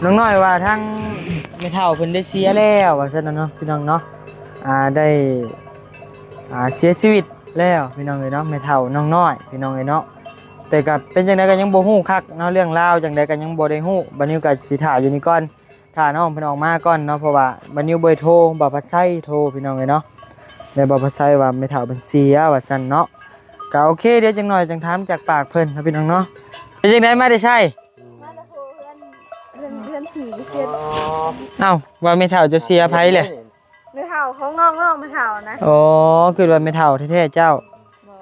ນ້ອງນ້ອຍວ່າທາງແມ່ເຖົ້າເພິ່ນໄດ້ເສຍແລ້ວວ່າຊັ້ນນະເນາະ ພີ່ນ້ອງເນາະ ອ່າ ໄດ້ ອ່າ ເສຍຊີວິດແລ້ວ ພີ່ນ້ອງເອີຍເນາະ ແມ່ເຖົ້ານ້ອງນ້ອຍ ພີ່ນ້ອງເອີຍເນາະ. ແຕ່ກໍເປັນຈັ່ງໃດກໍຍັງບໍ່ຮູ້ຄັກເນາະ ເລື່ອງລາວຈັ່ງໃດກໍຍັງບໍ່ໄດ້ຮູ້. ບ່າວນິວກໍຊິຖ້າຢູ່ນີ້ກ່ອນ ຖ້ານ້ອງເພິ່ນອອກມາກ່ອນເນາະ ເພາະວ່າບ່າວນິວບໍ່ໄດ້ໂທ ບ່າວພັດໄຊໂທ ພີ່ນ້ອງເອີຍເນາະ. ແລ້ວບ່າວພັດໄຊວ່າແມ່ເຖົ້າເພິ່ນເສຍວ່າຊັ້ນເນາະ. ກໍໂອເຄ ດຽວຈັກໜ້ອຍຈັ່ງຖາມຈາກປາກເພິ່ນເນາະ ພີ່ນ້ອງເນາະ. ເປັນຈັ່ງໃດ ມາແຕ່ໃສ? ມາແຕ່ເຮືອນ ເຮືອນ ເຮືອນຜີເພິ່ນ. ອ້າວ ວ່າແມ່ເຖົ້າເຈົ້າເສຍໃຜແຫຼະ? ແມ່ເຖົ້າຂອງນ້ອງ ນ້ອງແມ່ເຖົ້ານະ. ອໍ ຄິດວ່າແມ່ເຖົ້າແທ້ໆເຈົ້າ. ບໍ່.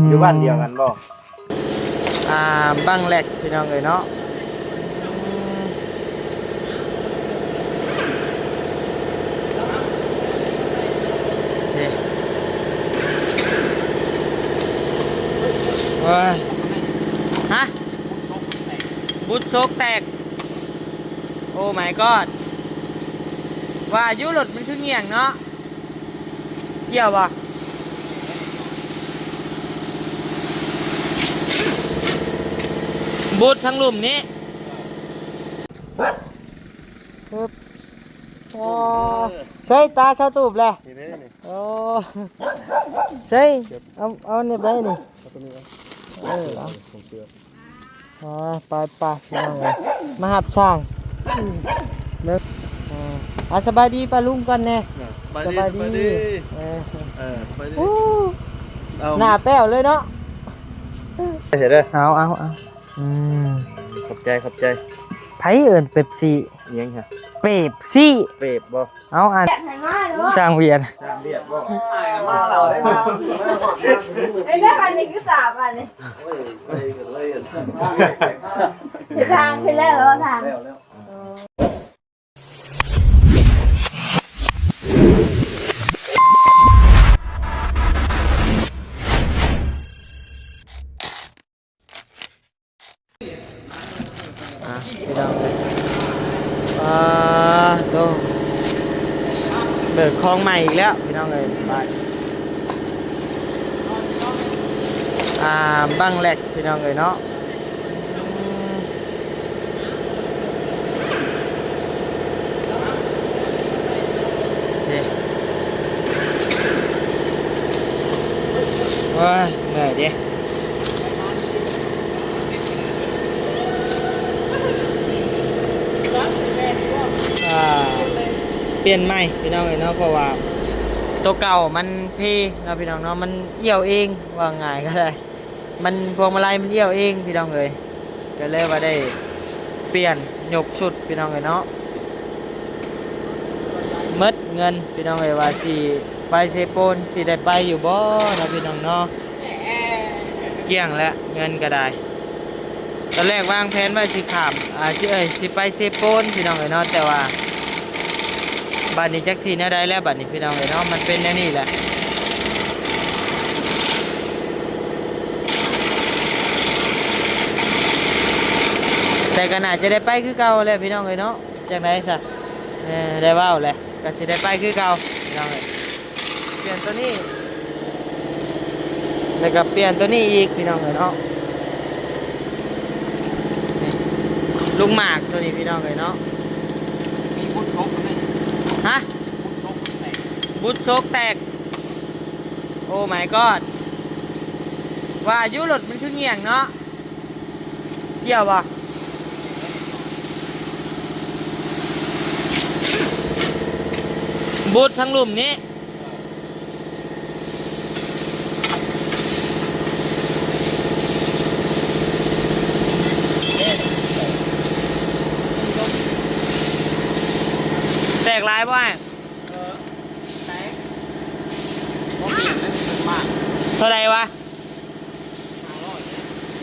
ຢູ່ບ້ານດຽວກັນບໍ່? ອ່າ ບັ້ງແລັກ ພີ່ນ້ອງເອີຍເນາະ. ເດ້ ໂອ້ຍ ຮະ? ບຸດໂຊກແຕກ. Oh my god ວ່າຢູ່ລົດມັນຄືຫຍັງເນາະ. ກ່ຽວບໍ່? ບຸດທາງລຸ່ມນີ້. ປຶບ. ອໍ ໃສ່ຕາສາຕູບແຫຼະ. ນີ້ເດ້ນີ້. ໂອ້ ໃສ່ ເອົາ ເອົານີ້ໄປນີ້. ເອົາຕົວນີ້ໄປ. ເອີ ເອົາ. ເອົາ ໄປໆ ພີ່ນ້ອງເອີຍ ມາຮັບຊ່າງເບິ່ງ. ອ່າ ສະບາຍດີປ້າລຸງກ່ອນແດ່. ສະບາຍດີ ສະບາຍດີ ສະບາຍດີ. ເອີ ເອີ ສະບາຍດີ. ເອົາ ໜ້າແປ້ວເລີຍເນາະ. ເອົາ ເອົາ ເອົາ. ອືມ ຂອບໃຈ ຂອບໃຈ. ໃຜເອີ້ນເປັບຊີ? ອີຫຍັງຫະ? ເປັບຊີ. ເປັບບໍ່? ເອົາ ອັນ ຊ່າງວຽນ ຊ່າງວຽນບໍ່? ໄດ້ບັດນີ້ຄືສາບບັດນີ້. ເຮັດທາງຂຶ້ນແລ້ວ ເອີ ທາງ. ອ່າ ພີ່ນ້ອງເອີຍ ອ່າ ໂຕ ເບີກຂອງໃໝ່ອີກແລ້ວ ພີ່ນ້ອງເອີຍ. ບ້ານ ອ່າ ບັ້ງແລັກ ພີ່ນ້ອງເອີຍເນາະ. ເດ້ ໂອ້ຍ ເມື່ອຍເດ້. ອ່າ ປ່ຽນໃໝ່ ພີ່ນ້ອງເອີຍເນາະ ເພາະວ່າໂຕເກົ່າມັນເພເນາະ ພີ່ນ້ອງເນາະ ມັນອ່ຽວເອງ ເວົ້າງ່າຍກໍໄດ້. ມັນ ພວງມາໄລມັນອ່ຽວເອງ ພີ່ນ້ອງເອີຍ ກໍເລີຍວ່າໄດ້ປ່ຽນຍົກຊຸດ ພີ່ນ້ອງເອີຍເນາະ. ໝົດເງິນ ພີ່ນ້ອງເອີຍ ວ່າຊິໄປເຊໂປນ ຊິໄດ້ໄປຢູ່ບໍ່ເນາະ ພີ່ນ້ອງເນາະ. ກ້ຽງແລ້ວ ເງິນກໍໄດ້. ຕອນແລກວາງແຜນໄວ້ຊິຂ້າມ ອ່າ ຊິ ເອີຍ ຊິໄປເຊໂປນ ພີ່ນ້ອງເອີຍເນາະ ແຕ່ວ່າບາດນີ້ຈັກຊິແນວໃດແລ້ວ ບາດນີ້ພີ່ນ້ອງເອີຍເນາະ ມັນເປັນແນວນີ້ແຫຼະ. ແຕ່ກໍໜ້າຈະໄດ້ໄປຄືເກົ່າແຫຼະ ພີ່ນ້ອງເອີຍເນາະ ຈັ່ງໃດຊະ ເອີ ໄດ້ເວົ້າແຫຼະ ກໍຊິໄດ້ໄປຄືເກົ່າ ພີ່ນ້ອງເອີຍ. ປ່ຽນຕົວນີ້ ແລ້ວກໍປ່ຽນຕົວນີ້ອີກ ພີ່ນ້ອງເອີຍເນາະ. ນີ້ ລູກໝາກຕົວນີ້ ພີ່ນ້ອງເອີຍເນາະ. ມີບຸດໂຊກນຳ. ຮະ? ບຸດໂຊກແຕກ. ບຸດໂຊກແຕກ. Oh my god ວ່າຢູ່ລົດມັນຄືຫຍັງເນາະ. ກ່ຽວບໍ່? ບຸດທາງລຸ່ມນີ້. ແຕກຫຼາຍບໍ່ອ້າຍ? ເອີ ແຕກ. ບໍ່ປ່ຽນເລີຍ ເປັນມາກ. ເທົ່າໃດວະ?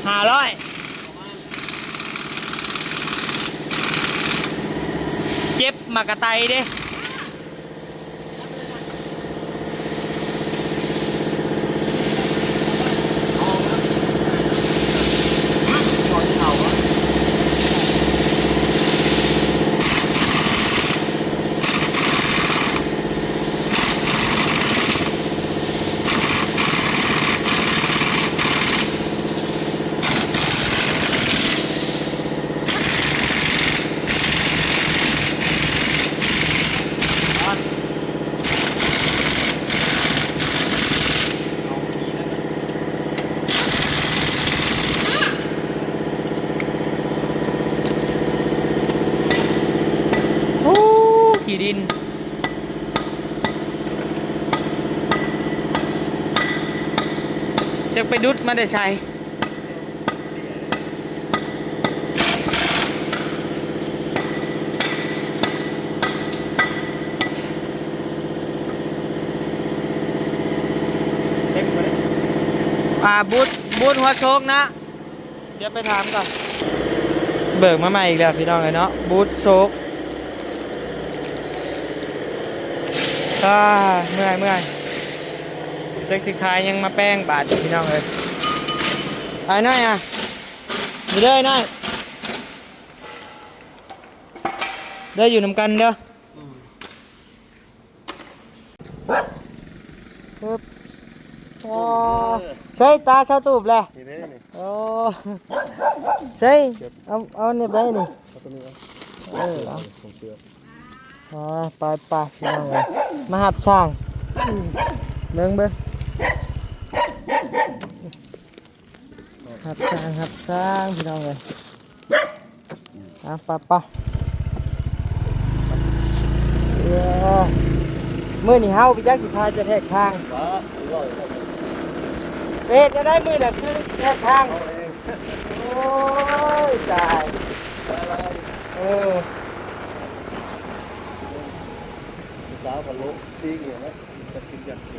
ຫ້າຮ້ອຍ. ເຈັບໝາກກະໄຕເດ້. ດິນ ຈັກໄປດຸດມາແຕ່ໃສ. ອ່າ ບູດ ບູດຫົວໂຊກນະ. ດຽວໄປຖາມກ່ອນ. ເບີກມາໃໝ່ອີກແລ້ວພີ່ນ້ອງເອີຍເນາະ ບູດໂຊກ. ອ່າ ເມື່ອຍ ເມື່ອຍ. ຈັກຊິຂາຍຫຍັງມາແປງບາດນີ້ພີ່ນ້ອງເອີຍ. ອ້າຍນ້ອຍອະ ນີ້ເດີອ້າຍນ້ອຍ ເດີ ຢູ່ນຳກັນເດີ. ອືມ ເອີບ ອໍ ເອີ ໃສ່ຕາຊາວຕູບແຫຼະ ນີ້ເດ້ນີ້. ໂອ້ ໃສ່ ເອົາ ເອົານີ້ໄປນີ້ ເອົາໂຕນີ້ເອົາ. ເອີ ເອົາ ສົ່ງເສື້ອ ອ່າ ໄປໆ ພີ່ນ້ອງເອີຍ ມາຮັບຊ່າງ ເບິ່ງ ເບິ່ງ ຮັບຊ່າງ ຮັບຊ່າງ ພີ່ນ້ອງເອີຍ. ອ່ະ ໄປໆ ເອີ ມື້ນີ້ເຮົາໄປຈັກຊິພາຈະແທກທາງ ເຮັດຈັ່ງໃດມື້ນະຄືແທກທາງ. ໂອ້ຍ ຕາຍ ເອີ ສາວກໍລົງ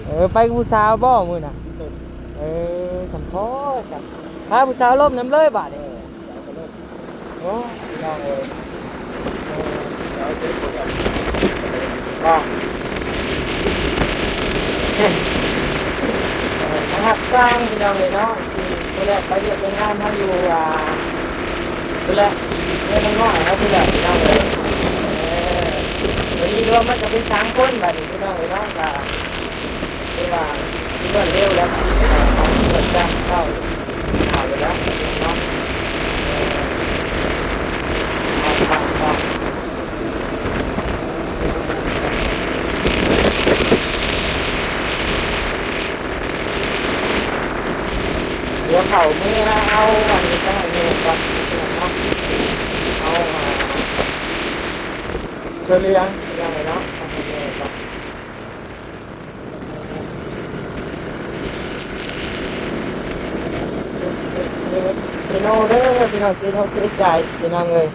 ເອີ ໄປກັບຜູ້ສາວບໍ່ມື້ນະ? ເອີ ສຳພໍສະ ພາຜູ້ສາວລົມນຳເລີຍບາດນີ້. ໂອ້ ພີ່ນ້ອງເອີຍ ເອີ ເອີ ມາຮັບຊ່າງ ພີ່ນ້ອງເອີຍເນາະ ທີ່ຜູ້ແລກໄປວຽກໄປງານເຮົາຢູ່ ອ່າ ຜູ້ແລກ ເຮືອນນ້ອຍເຮົາຜູ້ແລກ ພີ່ນ້ອງເອີຍ. ເອີ ວັນນີ້ລວມມັນກໍເປັນສາມຄົນບາດນີ້ ພີ່ນ້ອງເອີຍເນາະ ກໍ ຄືວ່າ ຄືວ່າເລັວແລ້ວ ເອີ ເຂົ້າ ເຂົ້າໄປແລ້ວເນາະ ເອີ ເຂົ້າ ເຂົ້າ ເຂົ້າ ດຽວເຂົ້າເມືອເອົາອັນນີ້ໄປໃຫ້ແມ່ກ່ອນເນາະ ເອົາ ອ່າ ເຂົ້າເຫຼືອງ ພີ່ນ້ອງເອີຍເນາະ ເອົາໃຫ້ແມ່ກ່ອນ. ເຊໂນເດີພີ່ນ້ອງ ເຊໂນເຊໃຈພີ່ນ້ອງເອີຍ.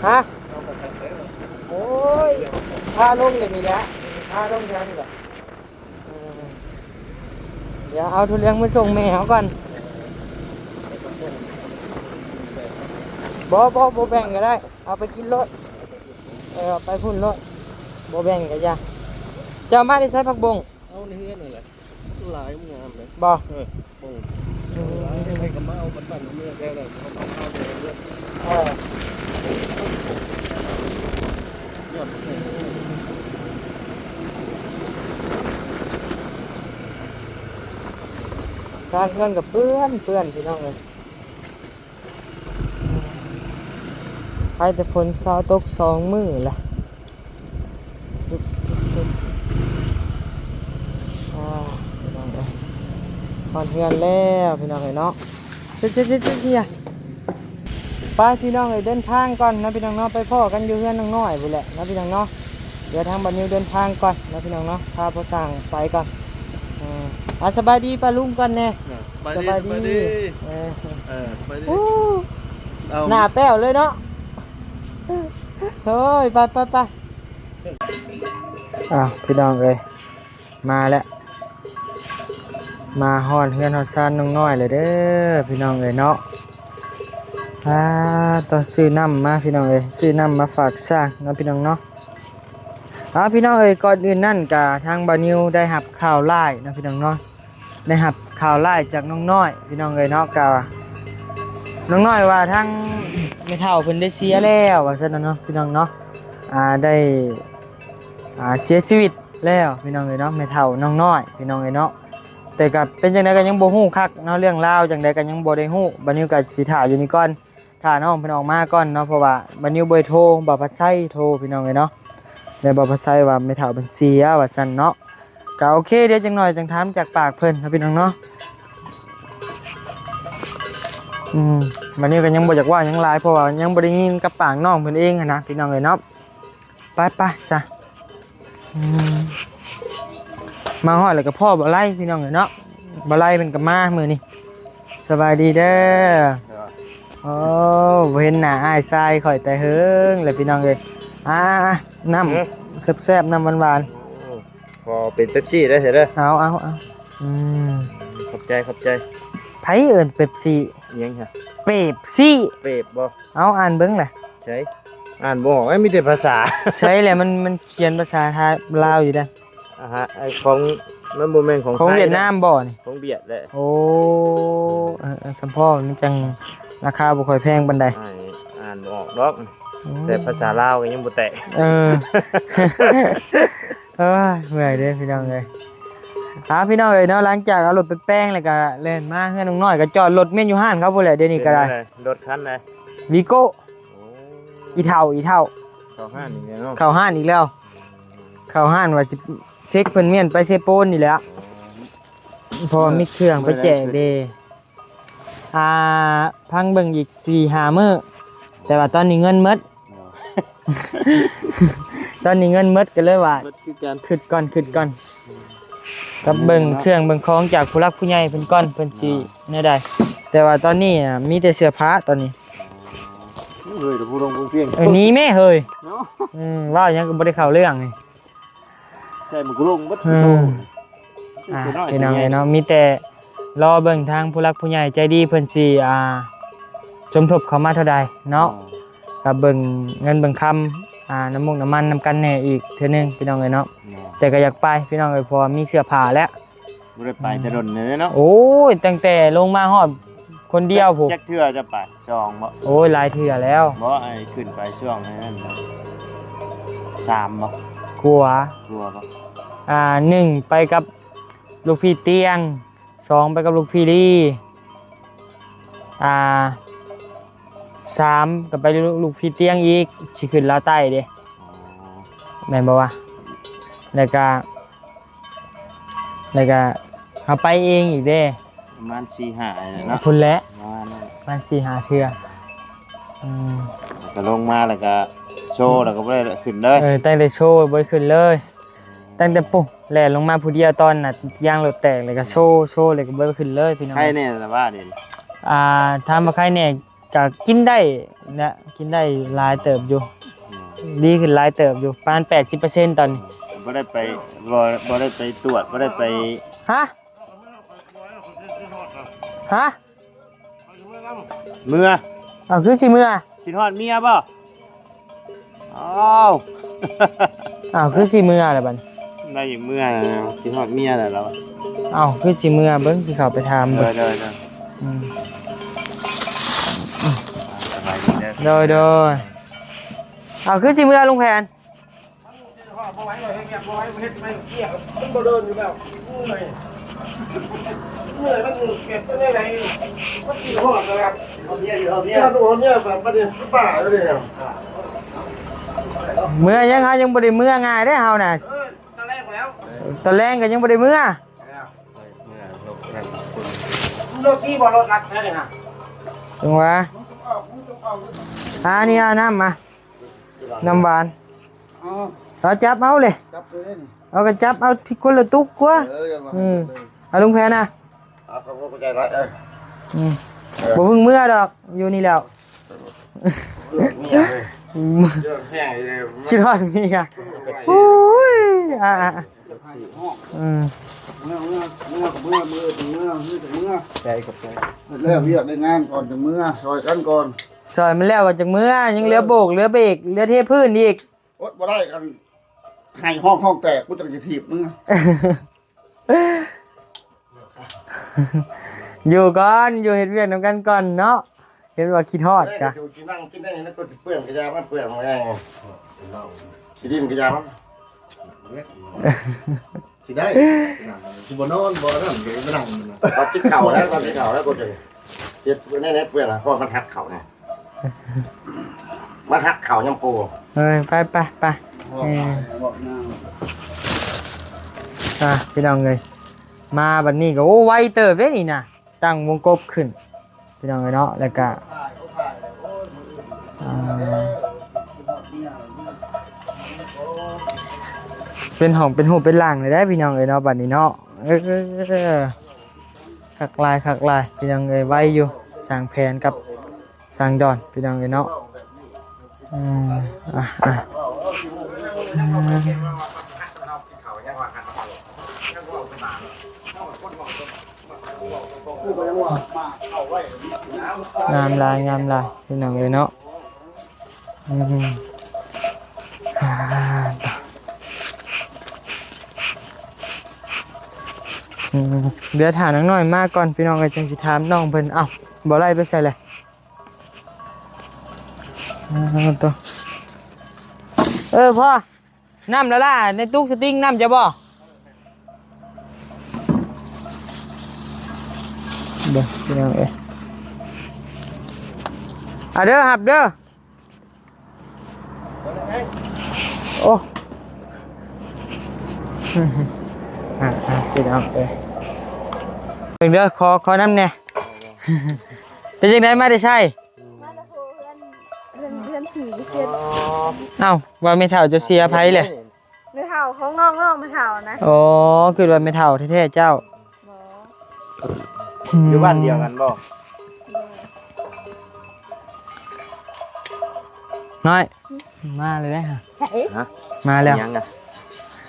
ຮະ? ໂອ້ຍ ພາລົງເດນີ້ແຫຼະ ພາລົງທາງນີ້ແຫຼະ. ເອີ ດຽວເອົາຖົ່ວເຫຼືອງມາສົ່ງແມ່ເຮົາກ່ອນ. ບໍ່ ບໍ່ ບໍ່ແບ່ງກໍໄດ້ ເອົາໄປກິນໂລດ. ເອີ ເອົາໄປພຸ້ນໂລດ ບໍ່ແບ່ງກໍຢ່າ. ເຈົ້າມາແຕ່ໃສຜັກບົ້ງ? ເອົາໃນເຮືອນນີ້ແຫຼະ ຫຼາຍ ງາມເລີຍ. ບໍ່? ເອີ ໂອ້ ອືມ ຫຼາຍ ໃຜກໍມາເອົາ ບັດບ້ານເມືອແທ້ແລ້ວ ເຂົາເອົາແຕ່ເຮືອນ. ເອີ ຍອດ ທາງເຮືອນກໍເປື້ອນ ເປື້ອນ ພີ່ນ້ອງເອີຍ. ໄປແຕ່ຝົນເຊົາຕົກສອງມື້ລະ. ອ່າ ພີ່ນ້ອງເອີຍ ຮອດເຮືອນແລ້ວພີ່ນ້ອງເອີຍເນາະ. ເຊ ເຊ ເຊ ເຊ ເຊ ໄປພີ່ນ້ອງເອີຍ ເດີນທາງກ່ອນເນາະພີ່ນ້ອງເນາະ ໄປພໍ້ກັນຢູ່ເຮືອນນ້ອງນ້ອຍພຸ້ນແຫຼະເນາະພີ່ນ້ອງເນາະ. ດຽວທາງບ່າວນິວເດີນທາງກ່ອນເນາະພີ່ນ້ອງເນາະ ພາພໍ່ຊ່າງໄປກ່ອນ. ອ່າ ອ່າ ສະບາຍດີປ້າລຸງກ່ອນແດ່. ສະບາຍດີ ເອີ ສະບາຍດີ ເອີ ເອີ ສະບາຍດີ. ໂອ້ ເອົາ ໜ້າແປ້ວເລີຍເນາະ. ໂອ້ຍ ໄປ ໄປ ໄປ. ອ້າວ ພີ່ນ້ອງເອີຍ ມາແລ້ວ ມາຮອດເຮືອນຮອດຊານນ້ອງນ້ອຍແລ້ວເດີພີ່ນ້ອງເອີຍເນາະ. ອ່າ ຕ້ອງຊື້ນ້ຳມາພີ່ນ້ອງເອີຍ ຊື້ນ້ຳມາຝາກຊ່າງເນາະພີ່ນ້ອງເນາະ. ອ່າ ພີ່ນ້ອງເອີຍ ກ່ອນອື່ນນັ້ນກະທາງບ່າວນິວໄດ້ຮັບຂ່າວຮ້າຍເນາະພີ່ນ້ອງເນາະ ໄດ້ຮັບຂ່າວຮ້າຍຈາກນ້ອງນ້ອຍພີ່ນ້ອງເອີຍເນາະ. ກະນ້ອງນ້ອຍວ່າທາງແມ່ເຖົ້າເພິ່ນໄດ້ເສຍແລ້ວວ່າຊັ້ນເນາະພີ່ນ້ອງເນາະ. ອ່າ ໄດ້ ອ່າ ເສຍຊີວິດແລ້ວພີ່ນ້ອງເອີຍເນາະ ແມ່ເຖົ້ານ້ອງນ້ອຍພີ່ນ້ອງເອີຍເນາະ. ແຕ່ກະເປັນຈັ່ງໃດກະຍັງບໍ່ຮູ້ຄັກເນາະ ເລື່ອງລາວຈັ່ງໃດກະຍັງບໍ່ໄດ້ຮູ້. ບ່າວນິວກະຊິຖ້າຢູ່ນີ້ກ່ອນ ຖ້ານ້ອງເພິ່ນອອກມາກ່ອນເນາະ ເພາະວ່າບ່າວນິວບໍ່ໄດ້ໂທ ບ່າວພັດໄຊໂທພີ່ນ້ອງເອີຍເນາະ. ແລ້ວບ່າວພັດໄຊວ່າແມ່ເຖົ້າເພິ່ນເສຍວ່າຊັ້ນເນາະ. ກະໂອເຄ ດຽວຈັກໜ້ອຍຈັ່ງຖາມຈາກປາກເພິ່ນເນາະພີ່ນ້ອງເນາະ. ອືມ ບັດນີ້ກໍຍັງບໍ່ຢາກເວົ້າຫຍັງຫຼາຍ ເພາະວ່າຍັງບໍ່ໄດ້ຍິນກັບປາກນ້ອງເພິ່ນເອງຫັ້ນນະ ພີ່ນ້ອງເອີຍເນາະ. ໄປໆ ຊະ ອືມ ມາຮອດແລ້ວກໍພໍ້ບ່າວໄລ ພີ່ນ້ອງເອີຍເນາະ. ບ່າວໄລເພິ່ນກໍມາມື້ນີ້. ສະບາຍດີເດີ. ໂອ້ ບໍ່ເຫັນໜ້າອ້າຍຊາຍຂ້ອຍແຕ່ເຫິງແລ້ວ ພີ່ນ້ອງເອີຍ. ອ່າໆ ນ້ຳ ເອີ ແຊບໆ ນ້ຳຫວານໆ. ໂອ້ ຂໍເປັນເປັບຊີເດີ ເດີ. ເອົາໆໆ ອືມ ຂອບໃຈ ຂອບໃຈ. ໃຜເອີ້ນເປັບຊີ? ອີ່ຫຍັງຫະ? ເປັບຊີ. ເປັບບໍ່? ເອົາ ອ່ານເບິ່ງແຫຼະ. ໃສ? ອ່ານບໍ່ອອກ ເອີຍ ມີແຕ່ພາສາ. ໃສແຫຼະ ມັນ ມັນຂຽນພາສາໄທ ລາວຢູ່ເດ້. ອາຮະ ໄອ້ຂອງ ມັນບໍ່ແມ່ນຂອງ ຂອງ ໄທ ຫວຽດນາມບໍ່ນີ້? ຂອງຫວຽດແຫຼະ. ໂອ້ ເອີໆ ສຳພໍມັນຈັ່ງລາຄາບໍ່ຄ່ອຍແພງປານໃດ. ອ່ານ ອ່ານບໍ່ອອກດອກ. ໂອ້ ແຕ່ພາສາລາວກໍຍັງບໍ່ແຕກ. ເອີ ເອີຍ ເມື່ອຍເດ້ພີ່ນ້ອງເອີຍ. ອ່າ ພີ່ນ້ອງເອີຍເນາະ ຫຼັງຈາກເອົາລົດໄປແປງແລ້ວກໍແລ່ນມາເຮືອນນ້ອງນ້ອຍ ກໍຈອດລົດແມ່ນຢູ່ຮ້ານເຂົາພຸ້ນແຫຼະ. ດຽວນີ້ກໍໄດ້ ເປັນຈັ່ງໃດ ລົດຄັນໃດ? ວີໂກ້. ໂອ້ ອີເຖົ້າ ອີເຖົ້າ ເຂົ້າຮ້ານອີກແລ້ວເນາະ. ເຂົ້າຮ້ານອີກແລ້ວ ເຂົ້າຮ້ານວ່າຊິເຊັກເພິ່ນແມ່ນໄປເຊໂປນນີ້ແຫຼະ ເພາະວ່າມີເຄື່ອງໄປແຈກເດ້. ອ່າ ພັງເບິ່ງອີກສີ່ຫ້າມື້ ແຕ່ວ່າຕອນນີ້ເງິນໝົດ. ອໍ ຕອນນີ້ເງິນໝົດ ກໍເລີຍວ່າ ໝົດຄືກັນ ຄຶດກ່ອນ ຄຶດກ່ອນ ກັບເບິ່ງເຄື່ອງເບິ່ງຂອງຈາກຜູ້ຫຼັກຜູ້ໃຫຍ່ເພິ່ນກ່ອນ ເພິ່ນຊິແນວໃດ. ແຕ່ວ່າຕອນນີ້ ອ່າ ມີແຕ່ເສື້ອຜ້າຕອນນີ້. ເອີຍ ຜູ້ລົງຜູ້ພຽງ ເອີຍ ໜີແມ່ເຮີ້ຍເນາະ. ອືມ ເວົ້າຫຍັງກໍບໍ່ໄດ້ເຂົ້າເລື່ອງນີ້. ໃສ່ໝວກລົງເບິດ. ເອີ ອ່າ ພີ່ນ້ອງເອີຍເນາະ ມີແຕ່ລໍເບິ່ງທາງຜູ້ຫຼັກຜູ້ໃຫຍ່ໃຈດີເພິ່ນຊິ ອ່າ ສົມທົບເຂົ້າມາເທົ່າໃດເນາະ. ອືມ ກໍເບິ່ງເງິນເບິ່ງຄຳ ອ່າ ນ້ຳມູກນ້ຳມັນນຳກັນແດ່ອີກເທື່ອໜຶ່ງ ພີ່ນ້ອງເອີຍເນາະ. ອືມ ແຕ່ກໍຢາກໄປ ພີ່ນ້ອງເອີຍ ເພາະວ່າມີເສື້ອຜ້າແລ້ວ. ບໍ່ໄດ້ໄປແຕ່ດົນແລ້ວເນາະ. ໂອ້ຍ ຕັ້ງແຕ່ລົງມາຮອດຄົນດຽວພຸ້ນ. ຈັກເທື່ອຈະໄປ? ສອງບໍ່? ໂອ້ຍ ຫຼາຍເທື່ອແລ້ວ. ບໍ່ ໄອ້ຂຶ້ນໄປຊ່ວງນັ້ນ ສາມບໍ່? ກວ່າ ກວ່າບໍ່? ອ່າ ໜຶ່ງໄປກັບລູກພີ່ຕຽງ ສອງໄປກັບລູກພີ່ລີ ອ່າ ສາມກໍໄປລູກ ລູກພີ່ຕຽງອີກ ຊິຂຶ້ນລາວໃຕ້ເດ້. ອໍ ແມ່ນບໍ່ວະ? ແລ້ວກະ ແລ້ວກະເຮົາໄປເອງອີກເດ້ ປະມານສີ່ຫ້ານີ້ແຫຼະເນາະ. ພຸ້ນແຫຼະ ປະມານນັ້ນ ປະມານສີ່ຫ້າເທື່ອ. ອືມ ແລ້ວກໍລົງມາ ແລ້ວກໍໂຊ ແລ້ວກໍບໍ່ໄດ້ຂຶ້ນເລີຍ. ເອີ ຕັ້ງແຕ່ໂຊບໍ່ໄດ້ຂຶ້ນເລີຍ. ຕັ້ງແຕ່ປຸ້ນແລ່ນລົງມາຜູ້ດຽວ ຕອນໜ້າຢາງລົດແຕກ ແລ້ວກໍໂຊ ໂຊ ແລ້ວກໍບໍ່ໄດ້ຂຶ້ນເລີຍ ພີ່ນ້ອງ. ໄຄແດ່ລະວ່າດຽວນີ້? ອ່າ ຖາມວ່າໄຄແດ່ ກະກິນໄດ້ນະ ກິນໄດ້ຫຼາຍເຕີບຢູ່. ອືມ ດີຂຶ້ນຫຼາຍເຕີບຢູ່ ປະມານແປດສິບເປີເຊັນຕອນນີ້. ບໍ່ໄດ້ໄປ ບໍ່ ບໍ່ໄດ້ໄປກວດ ບໍ່ໄດ້ໄປ. ຮະ? ຮະ? ເມືອ. ເອົ້າ ຄືຊິເມືອ? ຄິດຮອດເມຍບໍ່? ອ້າວ ອ້າວ ຄືຊິເມືອລະບັດນີ້? ໄດ້ຢາກເມືອແລ້ວ ຄິດຮອດເມຍແລ້ວລາວ. ເອົ້າ ຄືຊິເມືອ ເບິ່ງ ຊິເຂົ້າໄປຖາມເບິ່ງ. ໂດຍໆໆ ອືມ ສະບາຍດີເດີ. ໂດຍໆ ເອົ້າ ຄືຊິເມືອ ລຸງແຜນ? ບໍ່ໄຫວ ເຮັດວຽກບໍ່ໄຫວ ເຮັດໄປວຽກມັນບໍ່ເດີນຢູ່ແລ້ວ. ເມື່ອຍ ເມື່ອຍ ມັນເກັບໄປໄດ້ໃດ ມັນກິນຮອດແລ້ວ. ຮອດເມຍຢູ່ ຮອດເມຍ ຮອດລູກຮອດເມຍ ບັດ ບັດນີ້ຄືປ້າແລ້ວເດ. ເມືອຫຍັງ ເຮົາຍັງບໍ່ໄດ້ເມືອງ່າຍເດ້ເຮົານະ. ເອີ ຕອນແລງແລ້ວ ຕອນແລງກໍຍັງບໍ່ໄດ້ເມືອ. ເມືອລົດນັ້ນ ລົດດີບໍ່ ລົດລັດແທ້ນີ້ນະ. ຈັ່ງຫວະ ອ່າ ນີ້ ເອົານ້ຳມາ ນ້ຳຫວານ. ເອົາ ເອົາຈັບເອົາເລີຍ ຈັບເລີຍນີ້. ເອົາ ກໍຈັບເອົາທີຄົນລະຕຸກກວ່າ. ເອີ ເອີ ເອົາລຸງແພນນະ. ເອົາ ຂອບໃຈຫຼາຍ. ເອີ ອືມ ເອີ ບໍ່ເພິ່ງເມືອດອກ ຢູ່ນີ້ແລ້ວ. ເອີ ເມຍເລີຍ ເອີ ເລື່ອງແຮງເລີຍ ຄິດຮອດເມຍ. ໂອ້ຍ ອ່າ ອືມ ເມືອ ເມືອ ເມືອ ເມືອ ເມືອ ເມືອ ເມືອ ເມືອ ເມືອ ເມືອ ເຮັດແລ້ວວຽກໄດ້ງານກ່ອນ ຈັ່ງເມືອ ຊ່ອຍກັນກ່ອນ. ຊ່ອຍມັນແລ້ວກໍຈັ່ງເມືອ ຍັງເຫຼືອໂບກ ເຫຼືອເບກ ເຫຼືອເທພື້ນອີກ. ໂອດ ບໍ່ໄດ້ ອັນ ໄຫ້ຮ້ອງ ຫ້ອງແຕກ ກູຈັ່ງຊິຖີບເມືອ. ຢູ່ກ່ອນ ຢູ່ເຮັດວຽກນຳກັນກ່ອນເນາະ ເຫັນວ່າຄິດຮອດກະ. ເອີ ຊິກິນນ້ຳກິນໄດ້ ແລ້ວກໍຊິເປື້ອນກະຢ່າມັນ ເປື້ອນແຮງ ຂີ້ດິນກະຢ່າມັນ. ຊິໄດ້ ຊິບໍ່ນອນບໍ່ນັ້ນ ຊິໄດ້ມານັ່ງ. ຕອນກິນເຂົ້າແລ້ວ ຕອນກິນເຂົ້າແລ້ວ ໂຕຈັ່ງ ເຮັດແນວໃດເປື້ອນ ເພາະມັນຫັດເຂົ້ານີ້ ມັນຫັດເຂົ້າຍາມໂກ. ເອີ ໄປ ໄປ ໄປ. ເອີ ອ່າ ພີ່ນ້ອງເອີຍ ມາບັດນີ້ກໍ ໂອ້ ໄວເຕີບເດ້ນີ້ນະ ຕັ້ງວົງກົບຂຶ້ນ. ພີ່ນ້ອງເອີຍເນາະ ແລ້ວກະ ອ່າ ເປັນຫ້ອງເປັນຮູບເປັນຮ່າງເລີຍເດ້ພີ່ນ້ອງເອີຍເນາະ ບັດນີ້ເນາະ. ເອີ ຄັກຫຼາຍ ຄັກຫຼາຍ ພີ່ນ້ອງເອີຍ ໄວຢູ່ ຊ່າງແຜນກັບຊ່າງດອນ ພີ່ນ້ອງເອີຍເນາະ. ເອີ ອ່ະ ອ່ະ ງາມຫຼາຍ ງາມຫຼາຍ ພີ່ນ້ອງເອີຍເນາະ. ອືມ ອ່າ ອືມ ດຽວຖ້ານາງນ້ອຍມາກ່ອນ ພີ່ນ້ອງເອີຍ ຈັ່ງຊິຖາມນ້ອງເພິ່ນ. ເອົ້າ ບໍ່ໄລ່ໄປໃສແຫຼະ? ອ່າ ໂຕ ເອີ ພໍ່ ນ້ຳລະລາ ໃນຕຸກສະຕິງ ນ້ຳຈະບໍ່? ເບິ່ງ ພີ່ນ້ອງເອີຍ ອາເດີ ຮັບເດີ. ໂອ້ ອ່າ ອ່າ ພີ່ນ້ອງເອີຍ ເບິ່ງເດີ ຂໍ ຂໍນ້ຳແດ່. ເປັນຈັ່ງໃດ ມາແຕ່ໃສ? ມາແຕ່ເຮືອນ ເຮືອນ ເຮືອນຜີເພິ່ນ. ເອົ້າ ວ່າແມ່ເຖົ້າເຈົ້າເສຍໃຜແຫຼະ? ແມ່ເຖົ້າຂອງນ້ອງ ນ້ອງແມ່ເຖົ້ານະ. ອໍ ຄິດວ່າແມ່ເຖົ້າແທ້ໆເຈົ້າ. ບໍ່ ອືມ ຢູ່ບ້ານດຽວກັນບໍ່? ນ້ອຍ ມາເລີຍເດ້. ໃສ? ຮະ? ມາແລ້ວ. ຫຍັງນະ?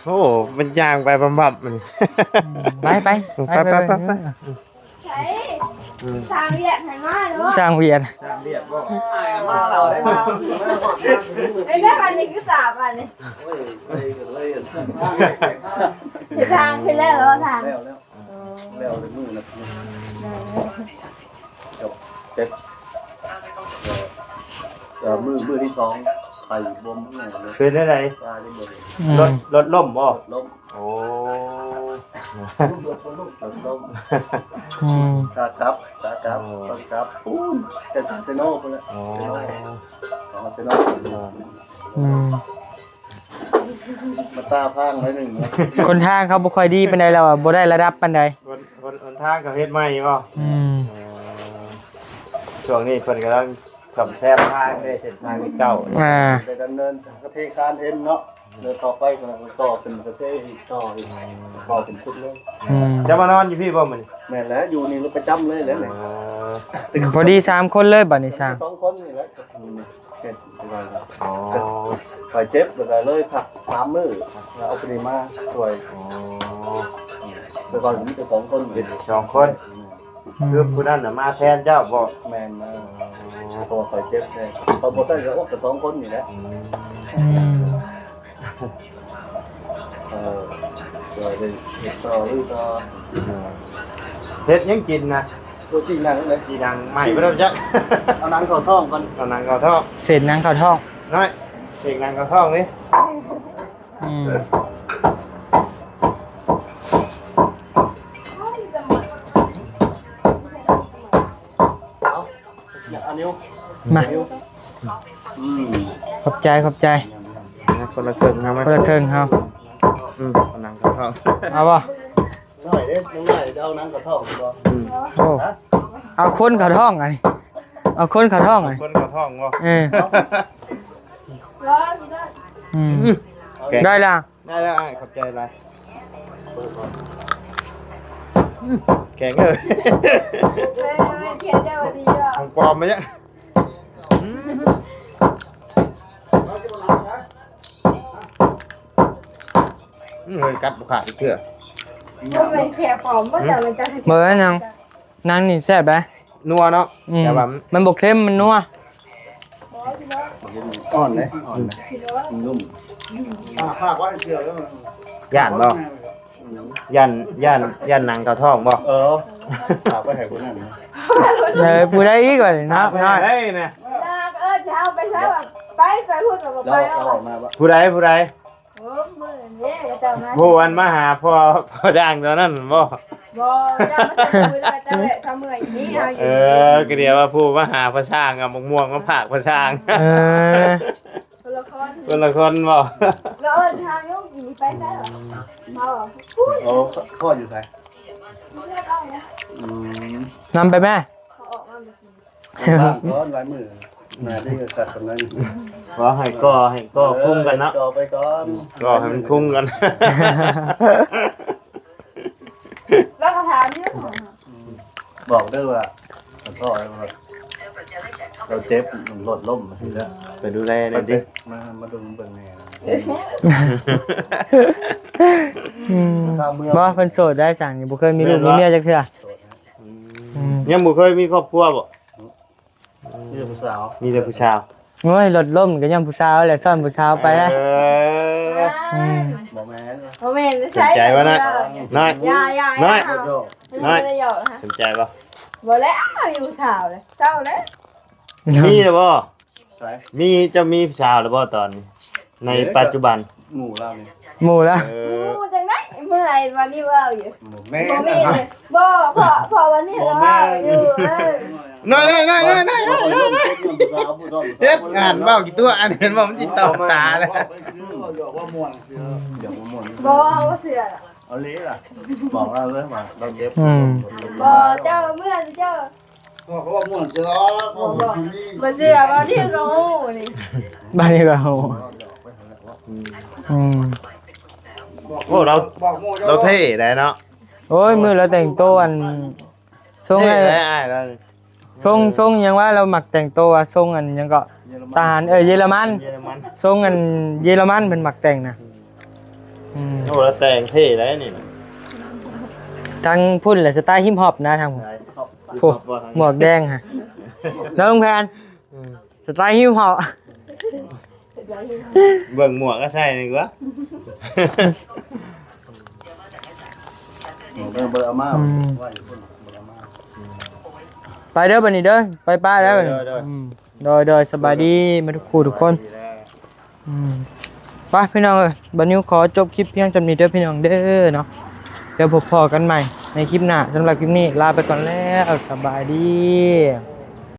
ໂອ້ ມັນຍ່າງໄປບຳບັບມັນ. ໄປ ໄປ ໄປ ໄປ ໄປ ໄປ. ໃສ? ອືມ ສ້າງວຽກໃຫ້ມາເນາະ ສ້າງວຽກ ສ້າງວຽກບໍ່? ມາເຮົາໄດ້ມາ ເອີຍ ແຕ່ບາດນີ້ຄືສາບບາດນີ້. ໂອ້ຍ ເອີຍ ເອີຍ ເຮັດທາງຂຶ້ນແລ້ວເນາະ ທາງ ແລ້ວ ແລ້ວ ເອີ ແລ້ວເປັນມື້ນະ ເອີ ເອີ ມື້ ມື້ທີສອງ ໄປບໍ່ເມື່ອຍເລີຍ. ເປັນແນວໃດ? ວ່າໄດ້ບໍ່ເຫັນ ອືມ ລົດ ລົດລົ້ມບໍ່? ລົດລົ້ມ. ໂອ້ ລົດລົ້ມ ລົດລົ້ມ ອືມ ຂາກັບ ຂາກັບ ໂອ້ ຂາກັບພຸ້ນ ແຕ່ເຊໂນພຸ້ນແຫຼະ. ອໍ ເຊໂນ ເຊໂນ ອືມ ມັນຕາພາງໜ້ອຍໜຶ່ງເນາະ ຄົນທາງເຂົາບໍ່ຄ່ອຍດີປານໃດ ແລ້ວບໍ່ໄດ້ລະດັບປານໃດ. ຄົນ ຄົນ ຄົນທາງເຂົາເຮັດໃໝ່ບໍ່? ອືມ ເອີ ຊ່ວງນີ້ເພິ່ນກຳລັງ ສ້ອມແຊມທາງເດ້ ເສັ້ນທາງເກົ່າ ອ່າ ໄດ້ດຳເນີນກະເທຄານເອັນເນາະ ແລ້ວຕໍ່ໄປກໍຕໍ່ຂຶ້ນກະເທອີກ ຕໍ່ອີກ ຕໍ່ຂຶ້ນສຸດເລີຍ. ອືມ ເຈົ້າມານອນຢູ່ພີ້ບໍ່ມື້ນີ້? ແມ່ນແຫຼະ ຢູ່ນີ້ປະຈຳເລີຍແຫຼະ. ເອີ ພໍດີສາມຄົນເລີຍບັດນີ້ ສາມ ສອງຄົນນີ້ແຫຼະ. ອໍ ຂ້ອຍເຈັບ ແລ້ວກໍເລີຍພັກສາມມື້ ແລ້ວເອົາຜູ້ນີ້ມາຊ່ວຍ. ອໍ ແຕ່ກ່ອນມີແຕ່ສອງຄົນ ເປັນສອງຄົນ. ອືມ ຄືຜູ້ນັ້ນນະມາແທນເຈົ້າບໍ່? ແມ່ນ ເອີ ເພາະວ່າຂ້ອຍເຈັບແດ່ ເພາະບໍ່ຊັ້ນກໍອົດແຕ່ສອງຄົນນີ້ແຫຼະ. ອືມ ເອີ ຊ່ວຍໄດ້ເຮັດຕໍ່ ລຸຍຕໍ່. ເອີ ເຮັດຫຍັງກິນນະ? ຕົວຈີ່ໜັງເດ້ ຈີ່ໜັງໃໝ່ບໍ່ໄດ້ຈັກ ເອົາໜັງເຂົ້າທ້ອງກ່ອນ ເອົາໜັງເຂົ້າທ້ອງ ເສກໜັງເຂົ້າທ້ອງ ນ້ອຍ ເສກໜັງເຂົ້າທ້ອງນີ້. ອືມ ເອົາ ເອົານິ້ວ ມາ ອືມ ຂອບໃຈ ຂອບໃຈ. ຄົນລະເຄິ່ງເຮົາ ຄົນລະເຄິ່ງເຮົາ. ອືມ ເອົາໜັງເຂົ້າທ້ອງ ເອົາບໍ່? ນ້ອຍເດ້ ນ້ອຍຈະເອົາໜັງເຂົ້າທ້ອງບໍ່? ອືມ ໂອ້ ເອົາຄົນເຂົ້າທ້ອງອັນນີ້ ເອົາຄົນເຂົ້າທ້ອງອັນນີ້ ຄົນເຂົ້າທ້ອງບໍ່? ເອີ ອືມ ໂອເຄ ໄດ້ລະ ໄດ້ແລ້ວອ້າຍ ຂອບໃຈຫຼາຍ. ອືມ ແຂງເອີຍ ຂອງປອມມາຍັງ. ອືມ ອືມ ເອີຍ ກັດບໍ່ຂາດອີກເທື່ອ. ບໍ່ແມ່ນແຂງປອມບໍ່ ແຕ່ມັນຈະ ບໍ່ແມ່ນຫຍັງ ໜັງນີ້ແຊບໄດ໋ ນົວເນາະ. ອືມ ແຕ່ວ່າມັນບໍ່ເຄັມ ມັນນົວ ອ່ອນເດ້ ອ່ອນເດ້ ນຸ້ມ. ອ່າ ຝາກໄວ້ເທື່ອ ຢ້ານບໍ່? ອືມ ຢ້ານ ຢ້ານ ຢ້ານໜັງເຂົ້າທ້ອງບໍ່? ເອີ ຝາກໄວ້ໃຫ້ຜູ້ນັ້ນ ເອີ ຜູ້ໃດອີກບັດນີ້ເນາະ ນ້ອຍ ເອີຍ ຈະເອົາໄປໃສ ໄປ ໄປພຸ້ນ ລາວ ລາວອອກມາບໍ່? ຜູ້ໃດ ຜູ້ໃດ? ໂອ້ ມື້ນີ້ເຂົາເຈົ້າມາ ຜູ້ອັນມາຫາພໍ່ ພໍ່ຊ່າງຕອນນັ້ນບໍ່? ບໍ່ ເຈົ້າມາທຳບຸນ ແລ້ວເຈົ້າແວະທຳເມື່ອຍຢູ່ນີ້ ເຮົາຢູ່ ເອີ ກໍດຽວວ່າຜູ້ມາຫາພໍ່ຊ່າງ ເອົາໝາກມ່ວງມາຝາກພໍ່ຊ່າງ. ເອີ ຄົນລະຄົນ ຄົນລະຄົນບໍ່? ແລ້ວເອີ້ນເຮົາຢູ່ ກິນໄປໃສ? ເຮົາ ໂອ້ ພໍ່ຢູ່ໃສ? ອືມ ນຳໄປແມ່ ເຂົາອອກມາ ວ່າງກ່ອນ ຫຼາຍມື້ ໜ້າທີ່ກໍຄັກປານນັ້ນ ວ່າໃຫ້ກໍ່ ໃຫ້ກໍ່ຄຸມກັນເນາະ ເອີ ກໍ່ໄປກ່ອນ ກໍ່ໃຫ້ມັນຄຸມກັນ ແລ້ວກໍຖາມຢູ່ ອືມ ບອກເດີວ່າ ຂໍໂທດ ລາວເຈັບ ລົດລົ້ມ ວ່າຊັ້ນເດີ ໄປດູແລແດ່ຕິ ມາ ມາເບິ່ງ ເບິ່ງແດ່ ອືມ ບໍ່ ເພິ່ນໂສດໄດ໋ ຈັ່ງນີ້ ບໍ່ເຄີຍມີລູກມີເມຍຈັກເທື່ອ ອືມ ອືມ ຍັງບໍ່ເຄີຍມີຄອບຄົວບໍ່? ມີແຕ່ຜູ້ສາວ ມີແຕ່ຜູ້ສາວ ໂອ້ຍ ລົດລົ້ມກໍຍ້ອນຜູ້ສາວແຫຼະ ຊ້ອນຜູ້ສາວໄປ ເອີ ອືມ ບໍ່ແມ່ນ ບໍ່ແມ່ນ ສົນໃຈບໍ່ນະ ນ້ອຍ ຢ່າ ຢ່າ ນ້ອຍ ຢ່າ ນ້ອຍ ບໍ່ໄດ້ຢອກ ສົນໃຈບໍ່? ບໍ່ແລ້ວ ມີຜູ້ສາວແລ້ວ ເຊົາແລ້ວ ມີແລ້ວບໍ່? ໃສ ມີ ເຈົ້າມີຜູ້ສາວແລ້ວບໍ່ຕອນນີ້ ໃນປັດຈຸບັນ? ເອີ ໝູ່ລາວນີ້ ໝູ່ລະ ເອີ ໝູ່ຈັ່ງໃດ ເມື່ອຍ ວັນນີ້ເວົ້າຢູ່ ບໍ່ແມ່ນ ບໍ່ມີເລີຍ ບໍ່ ເພາະ ເພາະວັນນີ້ ບໍ່ແມ່ນ ເວົ້າຢູ່ ເອີ ນ້ອຍໆໆໆໆ ເຮັດງານເວົ້າກີ່ຕົວະ ອັນເຫັນບໍ່ ມັນຊິຕອບຕາເລີຍ ຢາກວ່າມ່ວນ ຢາກວ່າມ່ວນ ບໍ່ ເຮົາບໍ່ເຊື່ອ ເອົາເລີຍລະ ບອກລາວເລີຍວ່າລາວເຈັບ ອືມ ບໍ່ ເຈົ້າເມື່ອ ເຈົ້າ ເຂົາວ່າມ່ວນເຈົ້າ ບໍ່ ບໍ່ເຊື່ອ ບາດນີ້ກໍຮູ້ນີ້ ບາດນີ້ກໍຮູ້ ອືມ ໂອ້ ລາວ ລາວເທ່ໄດ໋ເນາະ ໂອ້ຍ ມື້ລາວແຕ່ງໂຕ ອັນ ຊົງ ເທ່ ໃຫ້ ໄດ໋ອ້າຍລາວນີ້ ຊົງ ຊົງຫຍັງວະ ລາວມັກແຕ່ງໂຕວ່າຊົງ ອັນຫຍັງເກາະ ເຢຍລະມັນ ທະຫານ ເອີ ເຢຍລະມັນ ເຢຍລະມັນ ຊົງ ອັນ ເຢຍລະມັນ ເພິ່ນມັກແຕ່ງນະ ອືມ ໂອ້ ລາວແຕ່ງເທ່ໄດ໋ນີ້ນະ ທາງພຸ້ນແຫຼະ ສະໄຕລ໌ຮິບຮອບນະ ທາງ ສະໄຕລ໌ຮິບຮອບ ໂອ້ ບໍ່ ທາງ ໝວກແດງຫັ້ນ ເນາະ ລຸງແພນ ອືມ ສະໄຕລ໌ຮິບຮອບ ເບິ່ງໝວກກໍໃສ່ນີ້ກວ່າ ເບິ່ງ ບໍ່ໄດ້ເອົາມາ ອືມ ໄວ້ຢູ່ພຸ້ນ ບໍ່ໄດ້ເອົາມາ ໄປເດີບັດນີ້ເດີ ໄປປ້າເດີ ໂດຍ ໂດຍ ອືມ ໂດຍ ໂດຍ ສະບາຍດີ ມາທຸກຄູ່ທຸກຄົນ ສະບາຍດີເດີ ອືມ ໄປພີ່ນ້ອງເອີຍ ບ່າວນິວຂໍຈົບຄລິບພຽງສ່ຳນີ້ເດີພີ່ນ້ອງເດີເນາະ ດຽວພົບພໍ້ກັນໃໝ່ໃນຄລິບໜ້າ ສຳລັບຄລິບນີ້ລາໄປກ່ອນແລ້ວ ສະບາຍດີ.